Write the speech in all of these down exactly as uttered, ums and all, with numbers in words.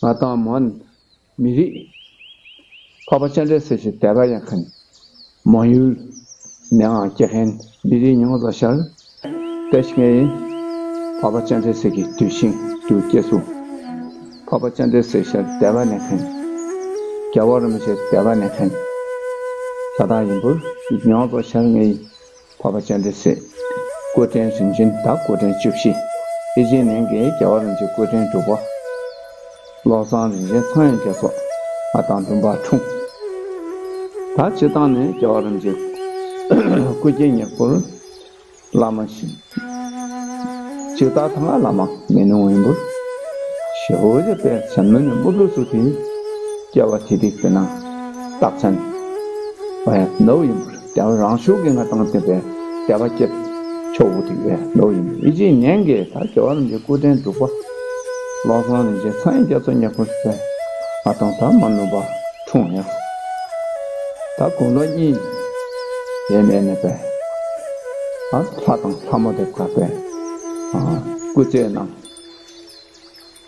ང་དང་མོན་མི་རིགས། འཕགས་པ་སྤྱན་རས་གཟིགས་ཀྱི་དད་པ་ཡོད་མཁན། མོན་ཡུལ་ནས་ཡང་སྐྱེས་མཁན་མི་རིགས་ཉུང་ཙམ་ཤར། དེ་བཞིན་འཕགས་པ་སྤྱན་རས་གཟིགས་ཀྱི་གདུལ་ཞིང་དུ་སྐྱེས་སོ། འཕགས་པ་སྤྱན་རས་གཟིགས་ཀྱི་དད་པ་ཡོད་མཁན། རྒྱལ་བ་རིན་པོ་ཆེའི་དད་པ་ཡོད་མཁན། ཤ་སྟག་ཡིན་པ་ཉུང་ཙམ་ཤར། ངས་འཕགས་པ་སྤྱན་རས་གཟིགས། སྐུ་ཕྲེང་རིམ་བྱོན་ད་སྐུ་ཕྲེང་བཅུ་བཞི། ཨེ་ཅིག་ནང་གི་རྒྱལ་བ་རིན་པོ་ཆེ་སྐུ་ཕྲེང་དྲུག་པ། བློ་བཟང་རིན་ཆེན་ཚངས་དབྱངས་རྒྱ་མཚོ། ང་དང་འབྲུམ་པ་འཁྲུངས། ད་སྤྱིར་བཏང་ནས་རྒྱལ་བ་རིན་པོ་ཆེ་སྐུ་སྐྱེ་ཉེ་པོར་བླ་མ་ཞིག་ཅིག་ད་ཐང་ང་བླ་མ་མེད་ནོ་ཡིན་པ། ཞེ་པོ་ཅིག་པའི་སེམས་ནང་ནས་མུ་མཐུད་སུ་དེ་སྐྱེ་བ་དེ་དེ་དེ་ན་རྟགས་མཚན་བ་ཡང་ནོ་ཡིན་པ། དེ་རང་ཤུགས་ཀྱིས་ང་དང་དེ་བས་དད་པ་སྐྱེ་ཆོག་པོ་དེ་བས་ནོ་ཡིན་པ། ཨེ་ཅིག་ནང་གི་ད་རྒྱལ་བ་རིན་པོ་ཆེ་སྐུ་ཕྲེང་དྲུག་པ། བློ་བཟང་རིན་ཆེན་ཚངས་དབྱངས་རྒྱ་མཚོ་ཉེ་པོར་བས་ང་དང་ད་མ་ནུབ་པ་འཁྲུངས་ཡང་། ད་དགུང་ལོ་གཉིས་ཡས་མས་ནས་པས། ཨ་ལྷ་དང་ལྷ་མོ་དེ་ག་པས། ཨ་སྐུ་ཚེ་ནང་།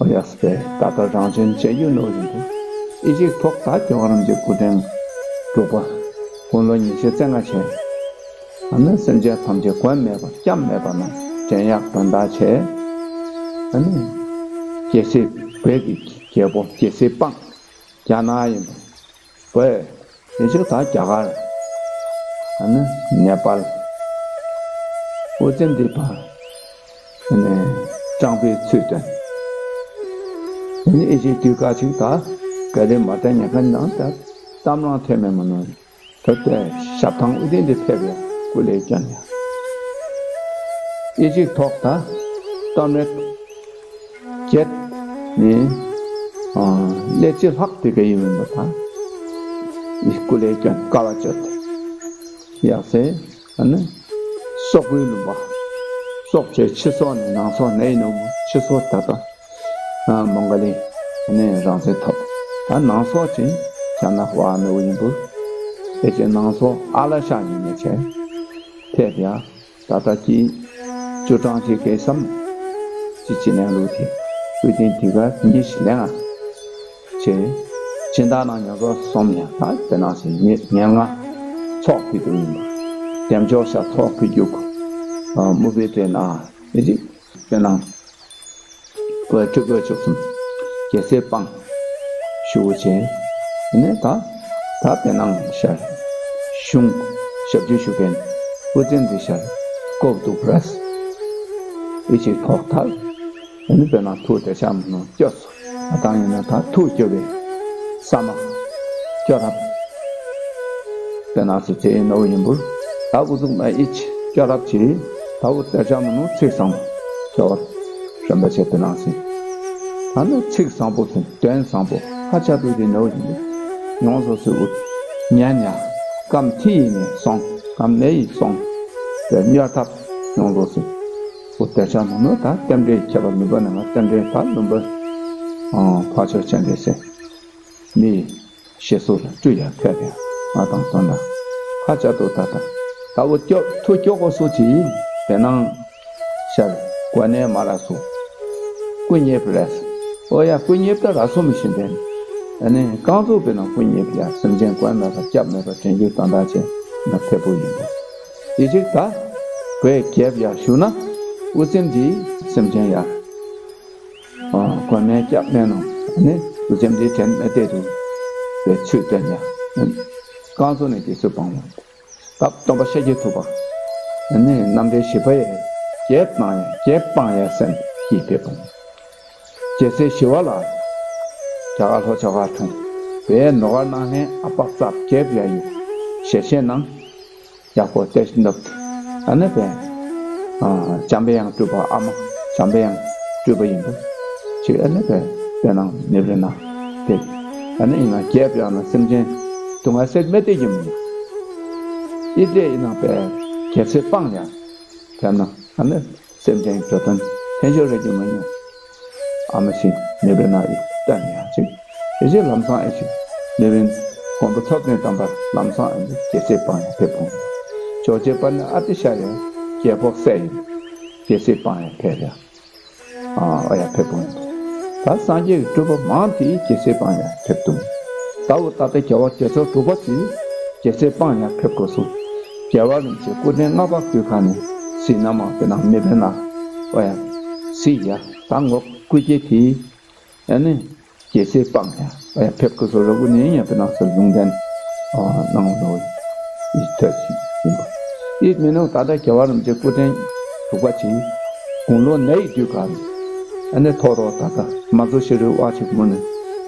ཨོ་ཡ་སི་པས་ད་ལྟ་རང་བྱོན་བྱེད་རྒྱུ་ནོ་ཡིན་དུ། ཨེ་ཅིག་ཐོག་ད་རྒྱལ་བ་རིན་པོ་ཆེ་སྐུ་ཕྲེང་དྲུག་པ། དགུང་ལོ་ཉི་ཤུ་རྩ་ལྔ་བྱས། ཨ་ནི་སེམས་ཅན་ཐམས་ཅད་མགོན་མེད་པ་སྐྱབས་མེད་པ་རྣམས་བྲན་གཡོག་དོན་དག་བྱས། ཨ་ནི་རྒྱལ་སྲས་བོད་ཀྱི་རྒྱལ་པོ་རྒྱལ་སྲས་སྤངས། རྒྱ་ནག་ཡིན་པ། བོད། ཡིན་ཕྱིར་ད་རྒྱ་གར། ཨ་ནི་ནེ་པཱལ། ཨོ་ཙི་འདི་བར། ཨ་ནི་སྤྲང་པོའི་ཚུལ་སྟོན། ཨ་ནི་ཨེ་ཅིག་དུས་སྐབས་ཅིག་ད་ག་རེ་མ་བསྟན་ཉེན་ཁ་ནང་ད་གཏམ་རང་ཐོན་མེད་མ་ནོར། ད་ལྟའི་ཞབས་ཐང་ཨུ་ཏན་དེ་ཕེབས་ཡ་སྐུ་ལས་བསྐྱོན་ཡ། ཨེ་ཅིག་ཐོག་ད་གཏམ་རེད། བརྒྱད་ནི། ཨ་ཀླད་ཀྱི་ལྷག་དེ་ག་ཡིན་མིན་པ་དང་། ཡི་སྐུ་ལས་སྐྱོན་དཀའ་བ་སྤྱོད་དེ། ཡག་སེ། ཨ་ནི། སོག་པོའི་ལུང་པ། སོག་ཆོས་ཕྱི་སོག་ནས་ནང་སོག་ནས་ཡིན་ནོ། ཕྱི་སོག་ད་ལྟ། ཨ་མོང་ག་ལི། ཨ་ནི་རང་བཙན་ཐོབ། ད་ནང་སོག་ཅིག་རྒྱ་ནག་བ་ནོ་ཡིན་པུ། ཨེ་ཅེ་ནང་སོག་ཨ་ལ་ཤ་ཡིན་ནས་བྱས། ཕེབས་ཡ། ད་ལྟ་ཀྱི་བཅུ་གྲངས་ཀྱི་སྐད་སམ། ཅི་ཅི་ནས་ལུགས་དེ། དབུས་སྟེང་དེ་ག་ཉིད་ཞིག་ལེན་ཨ། ཅེ། སྦྱིན་བདག་ནང་ཉོ་ཚོགས་སོམ་ཡང་ད་དེ་ནང་སེ་ཉེ་ཉེར་ལྔ། ཚོགས་ཕུད་དུ་ཡིན་པ། འདེམས་ཆོག་ཤ་ཚོགས་ཕུད་རྒྱུག་ཨ་མུ་བེ་ཏེ་ན་ཨེ་ཅི། དེ་ནང་། བོད་ཕྲུ་གུ་བཅུ་གསུམ། རྒྱལ་སྲས་སྤངས། ཞུ་བོ་ཆེ། ནས་ད། ད་དེ་ནང་ཤར། གཞུང་། ཞབས་ཕྱི་ཞུ་མཁན། ཨུ་ཙེན་འདི་ཤར། ཀོབ་ཏུ་པྲེས། ཨི་ཅིག་ཐོག་ཐལ། ཨ་ནི་དཔེར་ན་ཐུགས་དེ་ཆ་མི་ནོར་སྐྱོ་སོ། ང་དང་ཡིན་ན་ད་ཐུགས་སྐྱོ་བའི་ས་མ། སྐྱོ་རབ། དཔེར་ན་སུ་དེ་ཡིན་ནོ་ཡིན་པུར། ད་འུ་ཚུགས་མ་ཨི་ཅིག་སྐྱོ་རབ་ཅིག་ད་འུ་དེ་ཆ་མི་ནོར་ཚིག་བཟང་པོ། སྐྱོ་བ། རིན་པོ་ཆེ་དེ་ནང་སྲིད། ད་ནི་ཚིག་བཟང་པོ་དང་དོན་བཟང་པོ་ཧ་ཅང་དུ་དེ་ནོ་ཡིན་པུར། ཡོངས་སུ་སུ་འུ། ཉན་ཡ། སྐམ་ཐི་ཡིན་ནས་སོང་། སྐམ་མེ་ཡིན་སོང་། དེ་གཉེར་ཐབས་ཡོངས་སུ་སུ། འོ་དེ་ཆ་མི་ནོར་ད་རྟེན་འབྲེལ་ཁྱད་པར་མི་འབའ་ནས་ང་རྟེན་འབྲེལ་ད་ལུམ་པ། ཕ་ཆོས་ཅན་རེད་ཟེར། མི་ཡི་ཞེ་སོ་ལ་སྤྲུལ་ཡང་ཕེབས་ཡང་ང་དང་དོན་དག་ཁ་ཆ་ཏོ་ད་ད་ད་འོ་སྐྱོ་ཐུ་སྐྱོ་གོ་སོ་ཅི་དེ་ནང་ཤར་གོ་ནས་མ་ར་སོ། སྐུ་མཉེལ་བ་རེད། ཨོ་ཡ་སྐུ་མཉེལ་བ་ར་སོ་མི་ཤེས་དེ། ཨ་ནི་རྐང་བཙུགས་པའི་ནང་སྐུ་མཉེལ་བ་ཡ་སེམས་ཅན་མགོན་མེད་པ་སྐྱབས་མེད་པ་དྲན་རྒྱུ་དོན་དག་ཆེ་ན་ཕེབས་པོ་ཡིན་པ། ཡི་ཅིག་ད་བོད་རྒྱལ་བ་ཡ་ཞུ་ན་དབུ་རྩེ་འདིའི་སེམས་ཅན་ཡ། མགོན་མེད་སྐྱབས་མེད་ནོ། ནི་དབུ་རྩེ་འདི་དྲན་མེད་དེ་དུ་བའི་ཚུལ་བསྟན་ཡ། རྐང་བཙུགས་ནས་དེ་ཚུལ་སྤང་བ། སྟབས་སྟོན་པ་ཤཱཀྱ་ཐུབ་པ། ནི་རྣམ་འདྲེན་བཞི་པ་ཡི་རྒྱལ་སྤང་ཡ་རྒྱལ་སྤང་ཡ་སེམས་ཀྱིས་ཕེབས་པ། རྒྱལ་སྲས་ཞི་བ་ལྷ། རྒྱ་གར་ལྷོ་ཕྱོགས་ཁ་འཁྲུངས། བོད་ནུབ་གར་ནང་ལྷན་ཨ་པག་ཙབ་རྒྱལ་བ་ཡུལ་ཞལ་བཞེས་གནང་། ཡག་པོ་བསྟན་ཞིང་བསྟན་ཏེ། ཨ་ནི་བས། ཨ་འཇམ་པའི་དབྱངས་སྤྲུལ་པ་ཨ་མ་འཇམ་པའི་དབྱངས་སྤྲུལ་པ་ཡིན་པ། ཅིག་ཨ་ནི་བས་དེ་ནང་མི་བུ་ན་དེ། ཨ་ནི་ཡིན་ན་རྒྱལ་བ་ཡང་ན་སེམས་ཅན་སྡུག་བསྔལ་སེལ་མི་དེ་ཡིན་མོད། ཨི་དེ་ཡིན་ན་བས་རྒྱལ་སྲས་སྤང་ཡང་། དེ་ན་ཨ་ནི་སེམས་ཅན་གྱི་དོན་ལྷན་ཞོར་རེ་ཀྱི་མ་ཡིན། ཨ་མ་ཞིག་མི་བུ་ན་ཡི་བསྟན་ཡང་ཅིག་ཨེ་ཅེ་ལམ་སང་ཨེ་ཅེ། མི་བུན་མགོན་པོ་ཐོབ་ནས་དམ་པར་ལམ་སང་ཨེ་ཅེ་རྒྱལ་སྲས་སྤང་ཡང་ཕེབས་ཕུང་། ཇོ་རྗེ་པ་ནི་ཨ་ཏི་ཤ་ཡང་རྒྱལ་པོ་སྲས་ཡིན། རྒྱལ་སྲས་སྤང་ཡང་ཕེབས་ཡང་། ཨ་ཨ་ཡང་ཕེབས་ཕུང་། ད་ ད་སངས་རྒྱས་ཀྱི་སྤྲུལ་པ་མང་དེས་རྒྱལ་སྲིད་སྤངས་ཡང་ཕེབས་ཐུབ། ད་འུ་ད་ལྟ་རྒྱལ་བ་རྒྱ་མཚོ་དྲུག་པ་དེས་རྒྱལ་སྲིད་སྤངས་ཡང་ཕེབས་དགོས་སོང་། རྒྱལ་བ་རིན་པོ་ཆེ་སྐུ་ཕྲེང་ལྔ་པ་དུས་ག་ནས་སྲིད་ན་མ་དེ་ནང་མི་དཔེར་ན་ཨོ་ཡ་སྲིད་ཡ་ད་ངོ་སྐུ་སྐྱེ་དེས་ཨ་ནི་རྒྱལ་སྲིད་སྤངས་ཡ་ཨོ་ཡ་ཕེབས་དགོས་སོང་ར་སྐུ་ནས་ཡང་དེ་ནང་སོ་ལུང་བསྟན་གནང་ལོ་ཡི་ཐོས་ཡིན་པ། ཨིས་མི་ནུ་ད་ལྟ་རྒྱལ་བ་རིན་པོ་ཆེ་སྐུ་ཕྲེང་དྲུག་པ་ཅིག་དགུང་ལོ་ན་ཡི་དུས་ག་ནས་ཨ་ནི་ཐོ་རོ་ད་ལྟ་མ་ཚོ་ཤི་རུའི་དབང་ཆེ་མུ་ནས་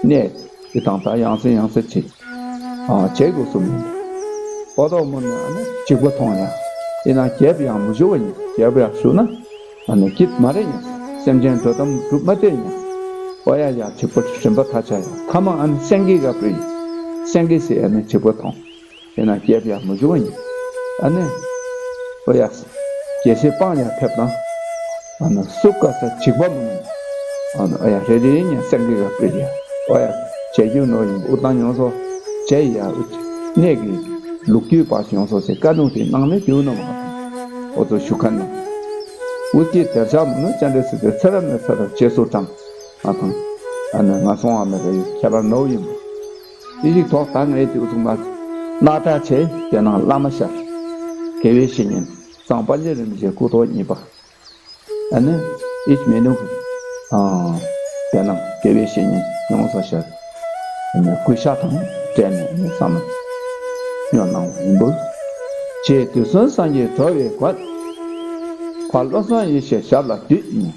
གནས། དེ་དང་ད་ཡང་སེ་ཡང་སེ་བྱེད། ཨ་བྱེད་དགོས་སོ་མིན། ཨོ་ཏོ་མོ་ནི་ཨ་ནི་གཅིག་པ་མཐོང་ཡང་། ཡིན་ན་རྒྱལ་པོ་ཡང་མི་བཞུགས་པ་ཡིན། རྒྱལ་པོ་ཡང་བཞུགས་ན་ཨ་ནི་སྐྱིད་མ་རེད་ཡང་། སེམས་ཅན་འགྲོ་དམ་སྒྲུབ་མ་བསྟན་ཡང་། ཨོ་ཡ་ཡ་གཅིག་པ་རིམ་པ་ཐ་ཆ་ཡང་ཐ་མ་ཨ་ནི་སེང་གེ་ག་པུ་ཡིན། སེང་གེ་སི་ཨ་ནི་གཅིག་པ་མཐོང་། དེ་ན་རྒྱལ་པོ་ཡང་མི་འབྱུང་བ་ཡིན། ཨ་ནི། ཨོ་ཡ། རྒྱལ་སྲིད་སྤང་ཡང་ཕེབས་དང་། ཨ་ནི་སུ་དཀའ་ས་འཇིགས་པ་མི་ནུས། ཨ་ནི་ཨོ་ཡ་རེ་རེ་ཡིན་ཡང་སེང་གེ་ག་པུ་ཡ། ཨོ་ཡ། བྱེད་རྒྱུ་ནོ་ཡིན་ཨུ་ཏང་ཡོང་སོ། བྱེད་ཡ་ཨུ་ཅི། གནས་ཀྱི་ལུག་རྒྱུད་པ་ཡོང་སོ་ཟེར་བཀའ་གནང་དེ་གནང་མེད་རྒྱུ་ནོ་མ། ཨོ་ཚོ་ཞུ་ཁ་ནང་། ཨུ་ཅི་དེར་ཆགས་མི་ནུས་ཅན་དེ་སི་དེ་ཚེ་རབས་ནས་ཚེ་རབས་རྗེས་སུ་འབྲང་། ང་དང་། ཨ་ནི་ང་སོང་བ་མེད་པའི་ཁྱད་པར་ནོ་ཡིན་པ། དེ་ཞིག་ཐོག་ད་ངས་དེ་འུ་ཚོ་མ། སྣ་ཐག་ཆེ་དེ་ནང་བླ་མ་ཤར། དགེ་བའི་བཤེས་གཉེན་གཙང་པ་ལེ་རིན་ཆེན་སྐུ་ཐོག་གཉིས་པ། ཨ་ནི་ཨིས་མེ་ནུ་གི། ཨ། དེ་ནང་དགེ་བའི་བཤེས་གཉེན་ཡོངས་སུ་ཤར། ཨ་ནི་གུས་ཞབས་དང་སྦྲགས་ནས་ཨ་ནི་བསམ་བློ་སྙོན་གནང་བ་ཡིན་པ། རྗེ་དུས་གསུམ་སངས་རྒྱས་འགྲོ་བའི་མགོན། ཕ་བློ་བཟང་ཡེ་ཤེས་ཞབས་ལ་འདུད་ཡིན།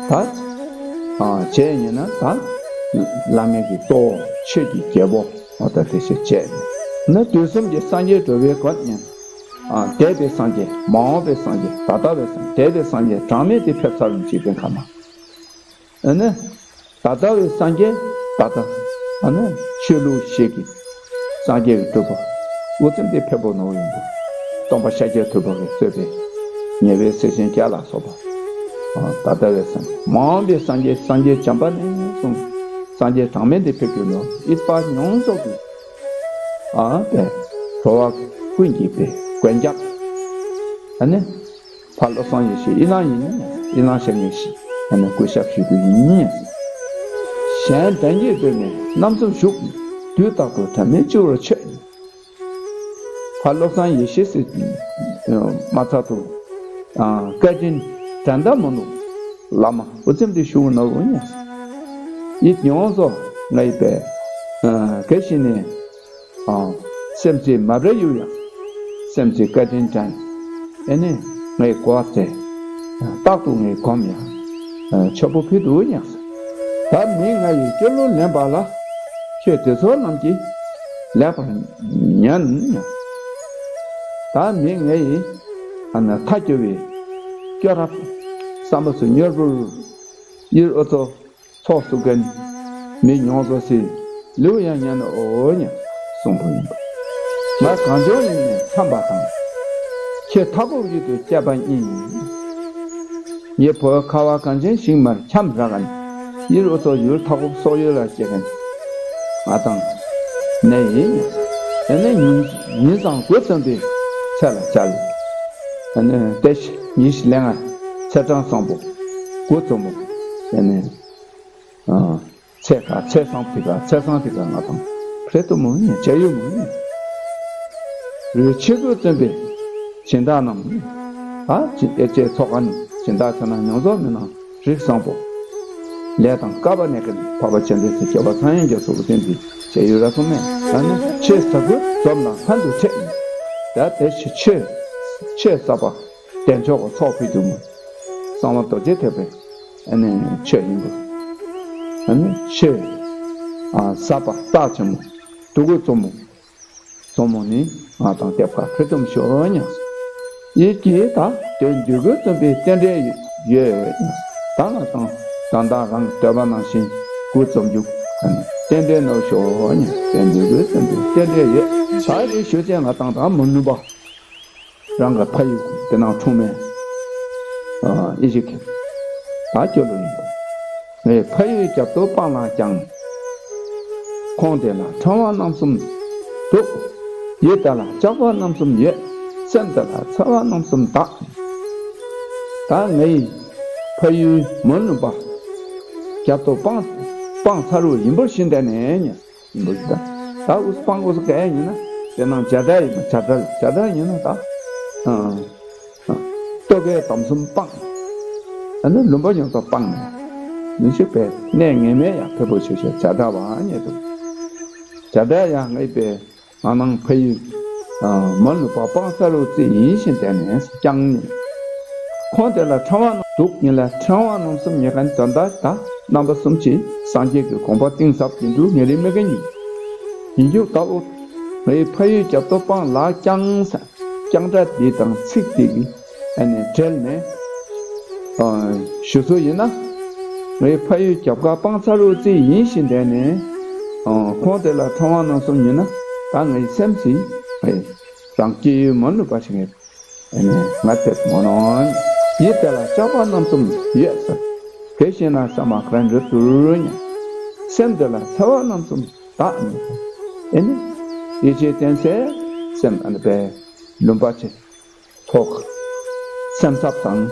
ད། ཨ། བྱས་ཉེ་ན་ད། བླ་མེད་ཀྱི་གཙོ་བོ་ཆོས་ཀྱི་རྒྱལ་པོ་འོ་ད་དེ་ཞིག་བྱས་ནས་ན་དུས་གསུམ་གྱི་སངས་རྒྱས་འགྲོ་བའི་མགོན་ཡིན། ཨ། འདས་པའི་སངས་རྒྱས་མ་འོངས་པའི་སངས་རྒྱས་ད་ལྟ་བའི་སངས་རྒྱས་འདས་པའི་སངས་རྒྱས་གྲངས་མེད་དེ་ཕེབས་ཚར་བའི་འཇིག་རྟེན་ཁམས་ན། ཨ་ནི། ད་ལྟ་བའི་སངས་རྒྱས་ད་ལྟ་ཨ་ནི་ཆོས་ལུགས་ཤིག་གི་སངས་རྒྱས་ཀྱི་སྤྲུལ་པ་དབུ་ཙམ་དེ་ཕེབས་པོ་ནོར་ཡིན་པ། སྟོན་པ་ཤཱཀྱ་ཐུབ་པ་གིས་གཙོས་པའི་ཉེ་བའི་སྲས་ཆེན་བརྒྱད་ལ་སོགས་པ། ད་ལྟ་བའི་སངས་རྒྱས་མ་འོངས་པའི་སངས་རྒྱས་སངས་རྒྱས་བྱམས་པ་ནས་བཟུང་སངས་རྒྱས་གྲངས་མེད་དེ་ཕེབས་རྒྱུ་ནོར་ཨིད་པ་ཡོངས་རྫོགས་ཀྱི་ཨ་པའི་འགྲོ་བ་ཀུན་གྱི་པའི་མགོན་སྐྱབས་ཨ་ནི། ཕ་བློ་བཟང་ཡེ་ཤེས་ཨི་ལང་ཡིན། ཨི་ལང་ཤེས་ངེས་ཤིག་ཨ་ནི་སྐུ་ཞབས་ཞུ་རྒྱུ་ཡིན། གཞན་དོན་གྱི་སྒྲོན་མེ་རྣམ་གསུམ་བཞུགས། དུས་རྟག་ཏུ་དྲན་མེད་སྤྱི་བོར་མཆོད། ཕ་བློ་བཟང་ཡེ་ཤེས་སི་མ་ཚ་དུ་བཀའ་དྲིན་དྲན་ད་མི་ནུས། བླ་མ་འུ་ཙམ་དུ་ཞུ་ནོར་བུ་ཉ། ཡིད་ཡོངས་སུ་ང་ཡི་པའི་ག་ཞིག་ནས། སེམས་ཀྱི་མ་བྲལ་ཡུལ་ཡང་། སེམས་ཀྱི་བཀའ་དྲིན་དྲན། ཨེ་ནི་ངའི་གོ་བ་དེ། རྟག་ཏུ་ངའི་སྒོམ་ཡང་། ཆོས་པོ་ཕུལ་དུ་ཡང་། ད་མི་ང་ཡི་སྐྱོ་གླུ་ལེན་པ་ལ། ཁྱོད་དེ་ཚོ་རྣམས་ཀྱིས་ལེགས་པར་ཉོན་ཡང་། ད་མི་ངའི་ཨ་ན་མཐའ་སྐྱོ་བའི་སྐྱོ་རབ་བསམ་པ་སུ་མྱུར་བུར་ཡིར་ཨོ་ཚོ། ཚོགས་སུ་ཀན། མི་མྱོང་བཟོ་སི། ལེའུ་ཡང་ཉན་ནོ་ཨོ་ཉ། གསུང་པོ་ཡིན། ང་གང་བྱུང་ཡིན་ནས་འཁྱམས་པ་དང་། ཁྱེད་མཐའ་འཁོབ་ཡུལ་དུ་བསྐྱལ་པ་ཡིན། ངའི་བུ་ཁ་བ་གངས་ཅན་ཞིང་མར་འཁྱམས་ར་ག་ནས། ཡིར་ཨོ་ཚོ་ཡུལ་མཐའ་འཁོབ་སོག་ཡུལ་ལ་སྐྱེ་མཁན། ང་དང་། ནས་ཡིན། དེ་ནས་ཉིན་ཉིན་བཟང་དགུ་བཙུན་པའི་ཚེ་ལ་བཅར། དེ་ནས་དེ་ཉིན་ཞིག་ལས་ང་ཚེ་གྲངས་བཟང་པོ། དགུ་བཙུན་མོ། དེ་ནས། ཚེ་ག་ཚེ་བཟང་ཕི་ག་ཚེ་བཟང་ཕི་ག་ང་དང་། ཕྲད་དུ་མོ་ཉེ་བྱ་ཡུལ་མོ་ཉེ། རུས་ཆེ་དགུ་བཙུན་པའི་སྦྱིན་བདག་རྣམས། ད་ཅི་ཨེ་ཅེ་ཚོགས་ཁ་ནས་སྦྱིན་བདག་ཚོ་ན་མྱོང་ཚོར་མི་ནང་རིགས་བཟང་པོ། ལས་དང་སྐལ་པ་གནས་ཀྱི་འཕགས་པ་སྤྱན་རས་གཟིགས་སྐྱོབ་པ་ཚངས་དབྱངས་རྒྱ་མཚོ་བསྟན་པའི་བྱ་ཡུལ་ར་སོང་མེད། ད་ནི་ཆེས་ཟ་དགུ་འཛོམས་ལ་ལྷན་དུ་འཕྲད། ད་དེ་ཆེ་ཆེ་ཆེས་ཟབ་པ་བདེ་མཆོག་གི་ཚོགས་ཕུལ་དུ་མོ། གསང་བ་རྡོ་རྗེ་ཐེག་པའི། ཨ་ནི་ཆོས་ཡིན་པ། ཨ་ནི་ཆོས། ཨ་ཟབ་པ་རྟགས་ཆེན་མོ། དུ་ཀུ་གཙོ་མོ། གཙོ་མོ་ནི་ང་དང་ལྟེབ་ཁ་ཕུ་ཐུམ་ཤོ་ཉག། ཡིད་ཀྱིས་ད་དོན་འདུས་ཀུན་བརྩམས་པའི་རྟེན་འབྲེལ་ཡོད། ད་ང་དང་ད་ལྟ་རང་འདོད་པ་ནང་བཞིན་ཀུ་རྩོམ་རྒྱུ། ཨ་ནི་རྟེན་འབྲེལ་ནོར་ཤོ་ཉག་དོན་འདུས་ཀུན་བརྩམས་པའི་རྟེན་འབྲེལ་ཡོད། ད་རེ་ཞུ་ཅན་ང་དང་ད་མི་ནུས་པ། རང་གི་ཕ་ཡུལ་དེ་ནང་འཁྲུངས་མེད། ཨ་ཨི་ཞིག་གི་ད་སྐྱོ་ལོ་ཡིན་པ། ངའི་ཕ་ཡུལ་རྒྱབ་ཏུ་སྤང་ལ་ཀྱང་། ཁོང་དེ་ལ་ཕྲེང་བ་རྣམ་གསུམ་འདུག། ཡིད་དེ་ལ་ལྕགས་པ་རྣམ་གསུམ་ཡོད། སེམས་དེ་ལ་ཚ་བ་རྣམ་གསུམ་དག། ད་ངའི་ཕ་ཡུལ་མི་ནུས་པ། རྒྱབ་ཏུ་སྤང་སྤང་ཚར་བ་ཡིན་པར་ཞིན་དེ་ནས་ཉེ་ཡིན་པར་ཞིན་ད། ད་འུ་སྤང་འུ་ག་ཡིན་ན་དེ་ནང་བྱ་བྲལ་ཡིན་ན་བྱ་བྲལ་བྱ་བྲལ་ཡིན་ན་ད། ལྟོ་གོས་དམ་གསུམ་སྤངས། ཨ་ནི་ལུང་པ་ཡོངས་སུ་སྤངས་ནས། མི་ཤིགས་པའི་གནས་ངེས་མེད་ཡང་ཕེབས་པོ་ཆོས་ཤེས་བྱ་བྲལ་བ་ཉེ་དུ། བྱ་བྲལ་ཡང་ངེས་པའི་ང་ནང་ཕ་ཡུལ་མ་ལུས་པ་སྤང་ས་རུ་རྩི་ཡིན་ཞིང་དེ་ནས་ཀྱང་ཉེ། ཁོང་དེ་ལ་ཕྲེང་བ་རྣམས་འདུག་ཉིན་ལ་ཕྲེང་བ་རྣམ་གསུམ་ཉེ་མཁན་དོན་དག་ད་རྣམ་པ་གསུམ་གྱིས་སངས་རྒྱས་ཀྱི་དགོངས་པ་གཏིང་ཟབ་ཡིན་དུ་ངེས་རེ་མི་ག་ཉིད་ཡིན་རྒྱུ་ལྟ་བུ། ངའི་ཕ་ཡུལ་རྒྱབ་ཏུ་སྤང་ལ་ཀྱང་ས། རྐྱང་སྒྲ་འདི་དང་ཚིག་འདི་གི་ཨ་ནི་བྲལ་ནས་ཞུ་ཚུལ་ཡིན་ན། ངའི་ཕ་ཡུལ་རྒྱབ་ཁ་སྤང་ཚར་རུ་རྩི་ཡིན་ཞིང་དེ་ནས་ཁོང་དེ་ལ་ཕྲེང་བ་རྣམ་གསུམ་ཡིན་ན་ད་ངའི་སེམས་སི་རང་སྐྱེ་ཡུལ་མ་ནུས་པ་ཞིག་ཨ་ནི་ང་ཐེབས་མོ་ནོ། ཡིད་དེ་ལ་ཆགས་པ་རྣམ་གསུམ་ཡོད་ཟེར། དེ་ཤེས་ན་ས་མ་ག་ར་འགྲོ་དུར་ཉ། སེམས་དེ་ལ་འཚེ་བ་རྣམ་གསུམ་དག་ཉ། ཨེ་ནི། ཡིད་ཆེས་བསྟེན་སའི་སེམས་ཨ་ནི་པའི་ལུང་པ་ཆེ། ཐོག་སེམས་འཚབ་དང་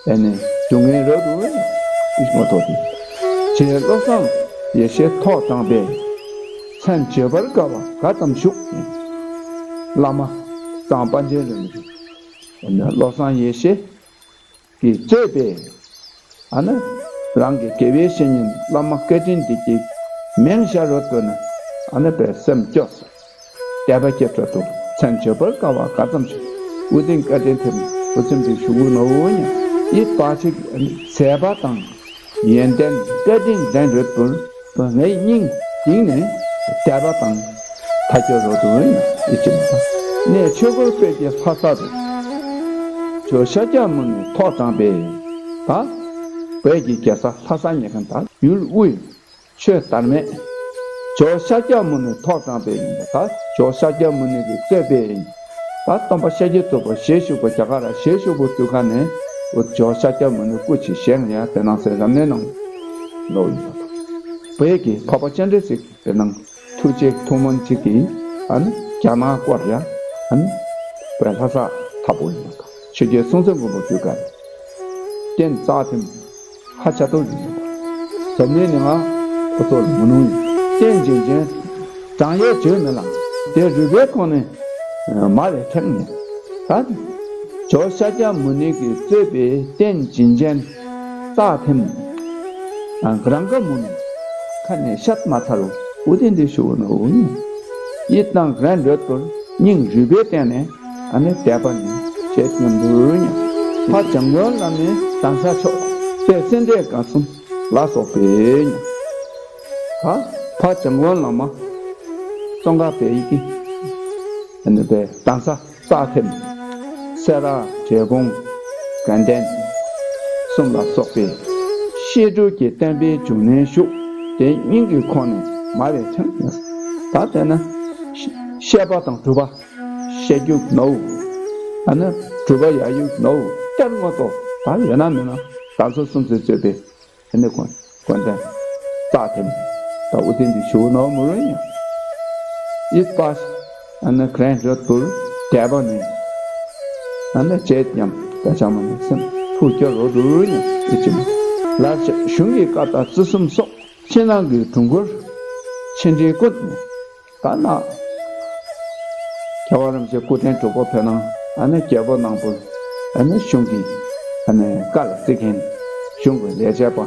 ཨེ་ནི་སྡུག་བསྔལ་རོ་རུ་ཨིས་མོ་ཐོག་ཏུ། ཆེ་བློ་བཟང་ཡེ་ཤེས་ཐོག་དྲངས་པས། མཚན་བརྗོད་པར་དཀའ་བ་ག་ཙམ་བཞུགས། བླ་མ་གཙང་པ་འཇལ་རུ་མི་འདུག་ཨེ་ནི་བློ་བཟང་ཡེ་ཤེས། གིས་གཙོས་པའི་ཨ་ནི་རང་གི་དགེ་བའི་བཤེས་གཉེན་བླ་མ་བཀའ་དྲིན་འདི་གི་མིང་ཤ་རོ་བཏོན་ནས་ཨ་ནི་པའི་སེམས་སྐྱོ་སོང་། དད་པ་སྐྱེ་འཕྲོད་དུ་མཚན་བརྗོད་པར་དཀའ་བ་ག་ཙམ་ཞིག་དབུ་འཛིན་བཀའ་དྲིན་ཐེབས་དབུ་འཛིན་འདི་ཞུ་དགོས་ནོ་འོ་ཉ། ཡིད་པ་ཞིག་མཛད་པ་དང་། ཡོན་ཏན་བཀའ་དྲིན་ལྡན་རོལ་པོར་ངའི་སྙིང་གཏིང་ནས་དད་པ་དང་ཐ་སྐྱོ་རོ་དུ་ཡིད་ཀྱི་མ་དང་། གནས་ཆོས་འཁོར་བོད་ཀྱི་ལྷ་ས་རུ། ཇོ་ཤཱཀྱ་མུ་ནེ་ཐོག་དྲངས་པས། ད་བོད་ཀྱི་རྒྱལ་ས་ལྷ་ས་ཉེ་མཁན་དང་ཡུལ་དབུས་ཆོས་དར་མེད། ཇོ་ཤཱཀྱ་མུ་ནེ་ཐོག་དྲངས་པས་ཡིན་པ་ད་ཇོ་ཤཱཀྱ་མུ་ནེ་གི་གཙོས་པས་ཡིན། ད་སྟོན་པ་ཤཱཀྱ་ཐུབ་པ་ཞལ་བཞུགས་པ་རྒྱ་གར་ཞལ་བཞུགས་པ་དུས་ཁ་ནས་འུ་ཇོ་ཤཱཀྱ་མུ་ནེ་སྐུ་མཆེད་བཞེངས་ཡ་དེ་ནང་སའི་རབ་གནས་ནང་ལོག་ཡིན་པ་དང་། བོད་ཀྱི་འཕགས་པ་སྤྱན་རས་གཟིགས་དེ་ནང་ཐུགས་རྗེ་ཐུགས་སྨོན་གཅིག་གིས་ཨ་ནི་རྒྱ་ནག་སྐོར་ཡ་ཨ་ནི་བོད་ལྷ་ས་ཐབ་པོ་ཡིན་པ་དང་ཆོས་རྒྱལ་སྲོང་བཙན་སྒམ་པོ་དུས་སྐབས་རྟེན་རྩ་ཐིམ། ཧ་ཆ་ཏོ་ཡིན། འཛམ་གླིང་ནི་ང་ཁོ་ཚོ་ལ་མི་ནུས་ཡིན། རྟེན་འབྱིན་ཅན་དྲང་ཡོད་བརྗོད་མི་ལང་དེ་རུས་པའི་ཁོང་ནས་མ་ལས་ཁྲེང་ནས་ད་ཇོ་ཤཱཀྱ་མུ་ནེ་གིས་གཙོས་པའི་རྟེན་འབྱིན་ཅན་རྩ་ཐིམ། རང་ག་མུ་ནེ་ཁ་ནས་བཤད་མ་ཚར་རུ་ཨུ་དེ་འདི་ཞུ་ནོ་ཨུ་ནི་ཡིད་དང་རན་འགྲོད་པར་སྙིང་རུས་པའི་སྟེང་ནས། ཨ་ནི་དད་པ་ནི་བྱེད་སྙམ་དུ་ཉམས། ཕ་བྱམས་མགོན་བླ་མའི་གདན་ས་མཆོག་དཔལ་སེ་འབྲས་དགའ་གསུམ་ལ་སོགས་པའི་ཉམས། ཕ་ཕ་བྱམས་མགོན་བླ་མ་ཙོང་ཁ་པའི་ཡི་གེ་ཨ་ནི་པའི་གདན་ས་རྩ་ཐིམ། སེ་ར་བྲག་དགོན་དགའ་ལྡན་གསུམ་ལ་སོགས་པའི་བཤད་སྒྲུབ་ཀྱི་བསྟན་པའི་འབྱུང་གནས་བཞུགས་དེ་སྙིང་གི་ཁོང་ནས་མ་བས་ཐོན་ཡོད། ད་དེ་ན་བཤད་པ་དང་སྒྲུབ་པ། བཤད་རྒྱུགས་ནོ། ཨ་ནི་སྒྲུབ་པ་ཡ་ཡུག་ནོ། གཏེར་ངོ་ཏོ་ད་ཡོད་ན་མེད་ན་ད་ཚོ་སུམ་ཚོད་རྩོད་པའི་ཨ་ནི་དགོན་དགོན་དེ་རྩ་ཐིམ་ད་ཨུ་ཐིན་འདི་ཞུ་ནོ་མུ་རུ་ཡིན། ཡིད་པ་ཨ་ནི་ག་རེན་རོ་ཏུར་དད་པ་ནི་ཨ་ནི་བྱེད་ཉམས་ད་བྱ་མ་ནི་སེམས་ཐུགས་སྐྱོ་རོ་རུ་ཡིན་ཨི་ཅི་མ་ལ་གཞུང་གི་བཀའ་ལྟར་བརྩི་སྲུང་སོགས། ཕྱི་ནང་གི་དྲུང་འཁོར་ཆེ་འབྲིང་ཀུན་ནས་ད་ན། རྒྱལ་བ་རིན་པོ་ཆེ་སྐུ་ཕྲེང་དྲུག་པ་བོད་ནང་ཨ་ནི་རྒྱལ་པོ་ནང་པོ་ཨ་ནི་གཞུང་གི་ཨ་ནི་བཀའ་ལ་བརྩི་མཁན་གཞུང་གི་ལས་བྱེད་པ་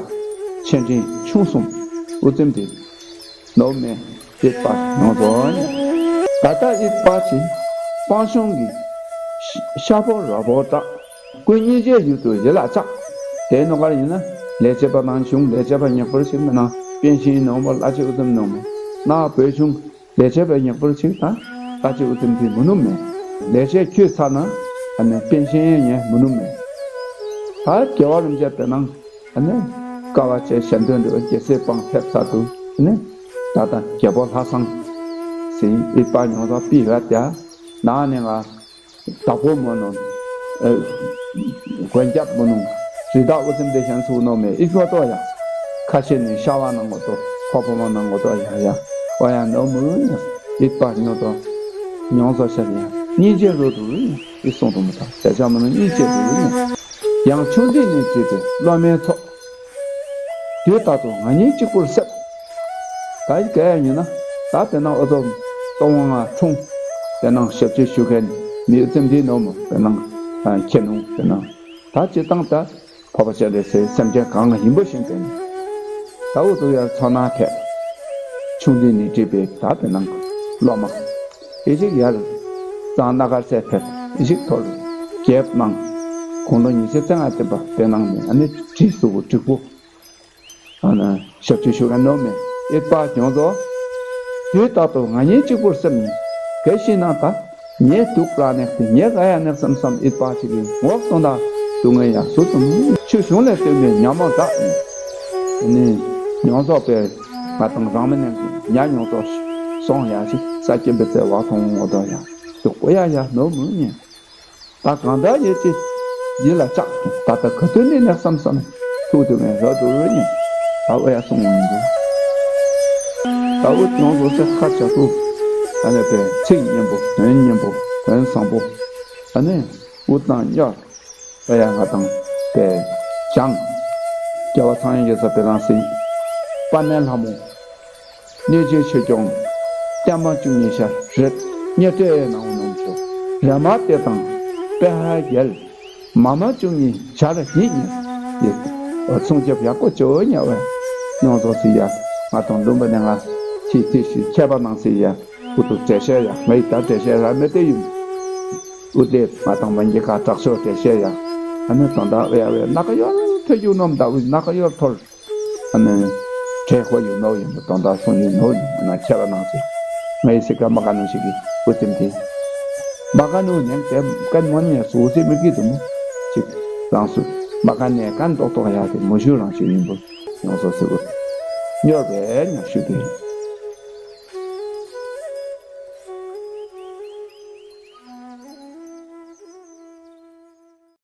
ཆེ་འབྲིང་ཆུང་གསུམ་དབུ་འཛིན་དེ་ནོ་མེ་ཡིད་པ་ཡོངས་རྫོགས་ནི་ད་ལྟ་ཡིད་པ་ཆེ་སྤང་གཞུང་གི་ཤ་ཕོ་ར་ཕོ་དྲག་སྐུ་ཉིད་ཅེས་ཡུལ་དུ་ཡིད་ལ་ཆགས། དེའི་ནང་ཀར་ཡིན་ན་ལས་བྱེད་པ་ནང་གཞུང་ལས་བྱེད་པ་ཉག་པར་ཞིག་མི་ནང་པེན་ཤིན་ནང་པ་བླ་ཆེ་ཨུ་དུམ་ནང་མི་ན་བོད་གཞུང་ལས་བྱེད་པ་ཉག་པར་ཞིག་དང་བླ་ཆེ་ཨུ་དུམ་དེ་མི་ནུམ་མེད། ལས་བྱེད་ཁྱོད་ཚར་ན་ཨ་ནི་པེན་ཤིན་ཡང་མི་ནུམ་མེད། ད་རྒྱལ་བ་རིན་པོ་ཆེ་དེ་ནང་ཨ་ནི་དཀའ་བ་སྤྱད་ཞལ་འདོན་འདྲ་བ་རྒྱལ་སྲས་སྤང་ཐེབས་ཚར་དུ་ཨ་ནི་ད་ལྟ་རྒྱལ་པོ་ལྷ་སང་ཟིན་ཡིད་པ་ཉོ་ས་པི་ཡོད་དེ་ནང་ནས་ང་། བདག་པོ་མོ་ནོ། མགོན་སྐྱབས་མོ་ནོ། རི་དྭགས་དབུ་ཚེམ་དེ་ཤན་ཚུགས་ནོ་མེ་ཨི་ཚོ་ཏོ་ཡ། ཁ་ཤས་ནི་ཤ་བ་ནང་གོ་ཏོ། ཁོ་ཕོ་མོ་ནང་གོ་ཏོ་ཡ་ཡ། ཨོ་ཡ་ནོ་མུ་ཡ། ཨི་པ་ཉོ་ཏོ། ཉོང་ཚོ་ཤ་ཡ། སྙིང་རྗེ་རུ་དུ་ཨི་སོང་དུ་མི་ཐག་དེ་ཆ་མོ་ནོ་སྙིང་རྗེ་རུ་ཨི། ཡང་ཆུང་དུས་ནས་བྱས་ཏེ་སློབ་མའི་ཚོགས། དུས་རྟག་ཏུ་ང་གཉིས་གཅིག་པུར་སྲེད། ད་ཡི་གེ་ཡ་ཡིན་ན་ད་དེ་ནང་ཨོ་ཙོ་གཏོང་བ་ང་འཁྲུངས། དེ་ནང་ཞབས་ཕྱི་ཞུ་མཁན་མི་ཙམ་འདི་ནོ་མོ་དེ་ནང་ཁྱེད་ནང་དེ་ནང་ད་སྤྱི་བཏང་ད། འཕགས་པ་སྤྱན་རས་གཟིགས་སེམས་ཅན་གང་ལ་ཡིན་པ་བཞིན་དེ་ནི། ད་འུ་ཚོ་ཡར་མཚོ་ནང་ཐད། ཆུང་འདི་ནི་བྲིས་པའི་ད་དེ་ནང་སློབ་མ། ཨི་ཞིག་ཡར། གཙང་སྣ་དཀར་ཚལ་ཐད་ཨི་ཞིག་ཐོར། རྒྱལ་ནང་། དགུང་ལོ་ཉི་ཤུ་རྩ་ལྔ་ལྡན་པ་དེ་ནང་ནས་ཨ་ནི་བྲིས་སུ་བྲིས་པོ། ཨ་ནི་ཞབས་ཕྱི་ཞུ་མཁན་ནོ་མེ་ཨིད་པ་ཡོངས་རྫོགས། དུས་རྟག་ཏུ་ང་གཉིས་གཅིག་པུར་སེམས་ནི། གལ་སྲིད་ན་ད། ངས་སྡུག་ར་ནས་དེ་ངས་ག་ཡ་ནས་བསམ་བསམ་ཨིད་པ་ཞིག་གིས་ངོགས་སོང་ད་སྡུག་བསྔལ་ཡ་སུ་གསུམ་ཆུ་གཞུང་ལས་བཏོན་པའི་ཉ་མོ་དག་ནི་ཡོངས་རྫོགས་པའི་ང་དང་རང་མི་ནས་ཉ་ཡོངས་རྫོགས་སོང་ཡ་ཞིག་ས་སྐྱིན་པའི་རྩེ་བ་མཐོང་ངོ་དོ་ཡ་སྡུག་པོ་ཡ་ཡ་ནོ་མུ་ཉེ། ད་གང་ལྟར་ཡོད་ཅི། ཡིད་ལ་ཆགས་ད་ལྟ་ག་དུས་ནས་ནས་བསམ་བསམ་ཐུག་དུས་ངས་ར་དུ་རུ་ཉིན་ད་འོ་ཡ་སོང་ངོ་ཡིན་འདུག་ད་འུ་ཡོངས་སུ་སེ་ཁ་བྱ་ཐུག་ཨ་ནི་པའི་ཚིག་སྙན་པོ་དོན་སྙན་པོ་དོན་བཟང་པོ་ཨ་ནི་འུ་དང་གཉོར་འོ་ཡ་ང་དང་པའི་བྱང་རྒྱལ་བ་ཚངས་དབྱངས་ཡོད་ས་པའི་རང་སྲིད་དཔལ་ལྡན་ལྷ་མོ། གནོད་སྦྱིན་ཆོས་སྐྱོང་བརྟན་མ་བཅུ་གཉིས་ཤ་རེད། གཉེར་སྤྲད་ནའོ་ནོམ་ཆོ་རེ་མ་སྟེ་དང་པེ་ཧ་རྒྱལ་མ་མ་བཅུ་གཉིས་བྱ་ར་ཡིད་ཉེ་ཡིད་སྲུང་སྐྱོབ་ཡག་པོ་བྱོས་ཉ་བས་མྱོང་ཚོ་སི་ཡ་ང་དང་ལུམ་པ་ནས་ང་ཁྱི་ཐི་ཤི་ཁྱད་པར་ནང་སི་ཡ་ཨུ་ཏུ་བྲེ་ཤེ་ཡ་ངའི་ད་བྲེ་ཤེ་ར་མེ་ཏེ་ཡུམ་ཨུ་ཏེ་ང་དང་མ་ཉི་ཀ་དྲག་ཤོས་བྲེ་ཤེ་ཡ་ཨ་ནི་དོན་དག་ཨེ་ཡ་བས་ན་ཀ་ཡོར་ཐེ་ཡུ་ནོམ་ད་ཨུ་ན་ཀ་ཡོར་ཐོར། ཨ་ནི། དྲེད་ཁོ་ཡུ་ནོ་ཡིན་པ་དོན་དག་སོང་ཡུ་ནོ་ཡིན་པ་ན་ཁྱེད་ར་ནང་སི། ངའི་སི་ཀ་མ་ཀ་ནུ་ཞིག་གི་བུ་ཙིམ་དེ། མ་ཀ་ནུ་ནས་དེ་ཀན་མོན་ཉེ་སུ་སི་མི་ཀི་དུ་མོ། ཅིག་རང་སུ། མ་ཀ་ནས་ཀན་ཏོག་ཏོག་ཡ་དེ་མོ་ཞུ་རང་ཞིག་ཡིན་པོ། ཡོང་སོ་སི་བུ། གཉོར་བས་ཉ་ཞུ་དེ།